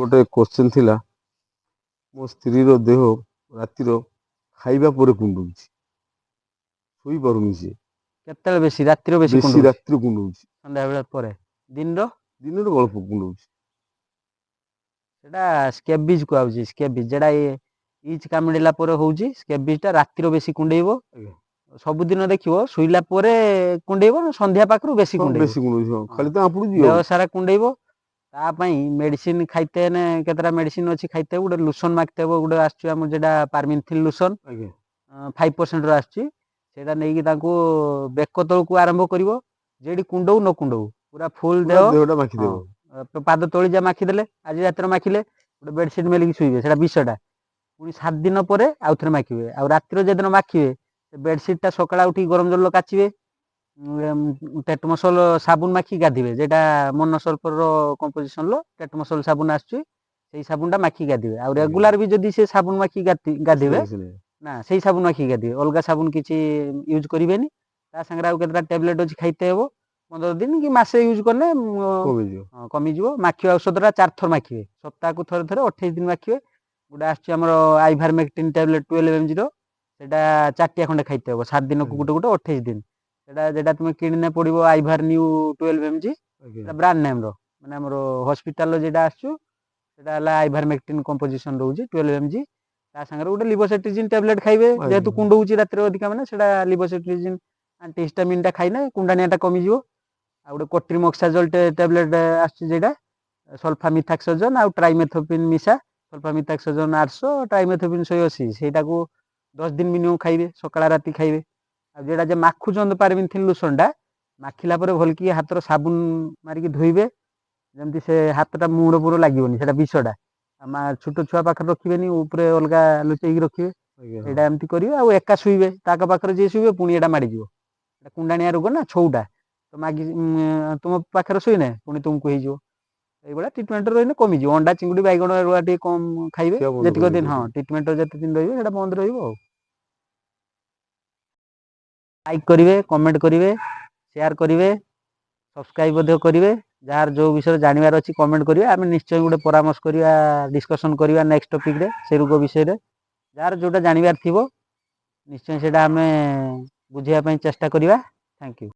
ଗୋଟେ କୋଶ୍ଚିନ୍ ଥିଲା। ମୋ ସ୍ତ୍ରୀର ଦେହ ରାତିର ଖାଇବା ପରେ କୁଣ୍ଡଉଛି, ଶୋଇପାରୁନି ସିଏ। କେତେବେଳେ ବେଶୀ? ରାତିରେ ବେଶୀ? ବେଶୀ କୁଣ୍ଡଉଛି? ରାତିରେ କୁଣ୍ଡଉଛି। ସନ୍ଧ୍ୟାବେଳେ ପରେ ଦିନର? ଦିନରେ ଅଳ୍ପ କୁଣ୍ଡଉଛି। ସେଟା ସ୍କେବିଜ୍ କୁହାଯାଉଛି। ସ୍କେବିଜ୍ ଯେଟା ଇଚ୍ କାମୁଡ଼ିଲା ପରେ ହଉଛି। ସ୍କେବିଜ୍ ଟା ରାତିର ବେଶୀ କୁଣ୍ଡେଇବ। ସବୁଦିନ ଦେଖିବ, ଶୋଇଲା ପରେ କୁଣ୍ଡେଇବ, ସନ୍ଧ୍ୟା ପାଖରୁ ବେଶୀ କୁଣ୍ଡେଇବ। ବେଶୀ କୁଣ୍ଡଉଛି, ହଁ। ଖାଲି ତ ଆମ୍ପୁଡୁଛି ଦେହ ଆଉ। ସାରା କୁଣ୍ଡେଇବ। ତା ପାଇଁ ମେଡିସିନ ଖାଇତେ ହେନେ କେତେଟା ମେଡିସିନ ଅଛି ଖାଇତେ ହେବ। ଗୋଟେ ଲୋସନ ମାଖିତେ ହେବ। ଗୋଟେ ଆସୁଛି ଆମର ଯେଟା ପାରମେଥ୍ରିନ୍ ଲୋସନ, 5%ର ଆସୁଛି। ସେଇଟା ନେଇକି ତାଙ୍କୁ ବେକ ତଳକୁ ଆରମ୍ଭ କରିବ, ଯେଠି କୁଣ୍ଡଉ ନ କୁଣ୍ଡଉ ପୁରା ଫୁଲ ପୁରା ଦେହ। ଦେହଟା ମାଖିଦେବ। ହଁ, ପାଦ ତଳି ଯା ମାଖିଦେଲେ, ଆଜି ରାତିରେ ମାଖିଲେ, ଗୋଟେ ବେଡସିଟ୍ ମେଲିକି ଶୋଇବେ। ସେଇଟା ବିଷଟା ପୁଣି 7 ଦିନ ପରେ ଆଉ ଥରେ ମାଖିବେ। ଆଉ ରାତିରେ ଯେଦିନ ମାଖିବେ, ସେ ବେଡସିଟ୍ ଟା ସକାଳେ ଉଠିକି ଗରମ ଜଳ କାଚିବେ। ଟେଟମସଲ ସାବୁନ ମାଖିକି ଗାଧିବେ। ଯେଟା ମନୋସଲଫର କମ୍ପୋଜିସନର ଟେଟମସଲ ସାବୁନ ଆସୁଛି, ସେଇ ସାବୁନଟା ମାଖିକି ଗାଧିବେ। ଆଉ ରେଗୁଲାର ବି ଯଦି ସେ ସାବୁନ ମାଖିକି ଗାଧିବେ। କିଛି ନାହିଁ। ନା, ସେଇ ସାବୁନ ମାଖିକି ଗାଧିବେ, ଅଲଗା ସାବୁନ କିଛି ୟୁଜ୍ କରିବେନି। ତା ସାଙ୍ଗରେ ଆଉ କେତେଟା ଟ୍ୟାବଲେଟ୍ ଅଛି, ଖାଇତେ ହେବ। 15 ଦିନ କି ମାସେ ୟୁଜ୍ କଲେ କମିଯିବ। ହଁ, କମିଯିବ। ମାଖିବା ଔଷଧଟା ଚାରିଥର ମାଖିବେ, ସପ୍ତାହକୁ ଥରେ ଥରେ, 28 ଦିନ ମାଖିବେ। ଗୋଟେ ଆସୁଛି ଆମର ଆଇଭାରମେକ୍ଟିନ୍ ଟ୍ୟାବଲେଟ୍ 12 ଏମ୍ଜିର, ସେଇଟା ଚାରିଟିଆ ଖଣ୍ଡେ ଖାଇତେ ହେବ 7 ଦିନକୁ ଗୋଟେ ଗୋଟେ, 28 ଦିନ। ସେଇଟା ଯେଟା ତୁମେ କିଣିନେ ପଡ଼ିବ ଆଇଭାର ନ୍ୟୁ 12 ଏମ୍ଜି। ସେଟା ବ୍ରାଣ୍ଡ ନେମ୍ର, ମାନେ ଆମର ହସ୍ପିଟାଲର ଯେଟା ଆସୁଛୁ, ସେଟା ହେଲା ଆଇଭାରମେକ୍ଟିନ୍ କମ୍ପୋଜିସନ୍ ରହୁଛି 12 ଏମ୍ଜି। ତା ସାଙ୍ଗରେ ଗୋଟେ ଲିଭୋସେଟ୍ରିଜିନ୍ ଟ୍ୟାବଲେଟ୍ ଖାଇବେ। ଯେହେତୁ କୁଣ୍ଡଉଛି ରାତିରେ ଅଧିକା, ମାନେ ସେଟା ଲିଭୋସେଟ୍ରିଜିନ୍ ଆଣ୍ଟିହିଷ୍ଟାମିନ୍ଟା ଖାଇଲେ କୁଣ୍ଡାନିଆଟା କମିଯିବ। ଆଉ ଗୋଟେ କୋଟ୍ରିମକ୍ସାଜୋଲ ଟ୍ୟାବଲେଟ୍ ଆସୁଛି, ଯେଟା ସଲଫାମିଥାକ୍ସୋଜନ୍ ଆଉ ଟ୍ରାଇମେଥୋପ୍ରିମ୍ ମିଶା, ସଲଫାମିଥାକ୍ସୋଜନ୍ 800, ଟ୍ରାଇମେଥୋପ୍ରିମ୍ 180। ସେଇଟାକୁ 10 ଦିନ ମିନିମମ୍ ଖାଇବେ, ସକାଳ ରାତି ଖାଇବେ। ଆଉ ଯେଟା ଯେ ମାଖୁଛନ୍ତି ପାରମେଥ୍ରିନ୍ ଲୋସନଟା, ମାଖିଲା ପରେ ଭଲକି ହାତର ସାବୁନ ମାରିକି ଧୋଇବେ, ଯେମିତି ସେ ହାତଟା ମୁହଁରେ ପୁରା ଲାଗିବନି। ସେଟା ବିଷଟା ଆଉ ମା ଛୋଟ ଛୁଆ ପାଖରେ ରଖିବେନି, ଉପରେ ଅଲଗା ଲୁଚେଇକି ରଖିବେ। ଏଇଟା ଏମିତି କରିବେ। ଆଉ ଏକା ଶୋଇବେ, ତାଙ୍କ ପାଖରେ ଯିଏ ଶୋଇବେ ପୁଣି ଏଇଟା ମାଡ଼ିଯିବ। ଏଇଟା କୁଣ୍ଡାଣିଆ ରୋଗ ନା, ଛଉଟା ତ ମାଗି ତୁମ ପାଖରେ ଶୋଇନେ ପୁଣି ତୁମକୁ ହେଇଯିବ। ଏଇଭଳିଆ ଟ୍ରିଟମେଣ୍ଟ ରହିଲେ କମିଯିବ। ଅଣ୍ଡା, ଚିଙ୍ଗୁଡ଼ି, ବାଇଗଣ ଏଗୁଡ଼ା ଟିକେ କମ୍ ଖାଇବେ। ଖିଆ ବନ୍ଦ ଯେତିକ ଦିନ କରିଦେବେ। ହଁ, ଟ୍ରିଟମେଣ୍ଟ ଯେତେ ଦିନ ରହିବେ, ସେଇଟା ବନ୍ଦ ରହିବ। ଆଉ ଲାଇକ୍ କରିବେ, କମେଣ୍ଟ କରିବେ, ସେୟାର କରିବେ, ସବସ୍କ୍ରାଇବ୍ ମଧ୍ୟ କରିବେ। ଯାହାର ଯେଉଁ ବିଷୟରେ ଜାଣିବାର ଅଛି କମେଣ୍ଟ କରିବେ। ଆମେ ନିଶ୍ଚୟ ଗୋଟେ ପରାମର୍ଶ କରିବା, ଡିସ୍କସନ୍ କରିବା ନେକ୍ସଟ ଟପିକ୍ରେ ସେ ରୋଗ ବିଷୟରେ। ଯାହାର ଯେଉଁଟା ଜାଣିବାର ଥିବ, ନିଶ୍ଚୟ ସେଇଟା ଆମେ ବୁଝିବା ପାଇଁ ଚେଷ୍ଟା କରିବା। Thank you.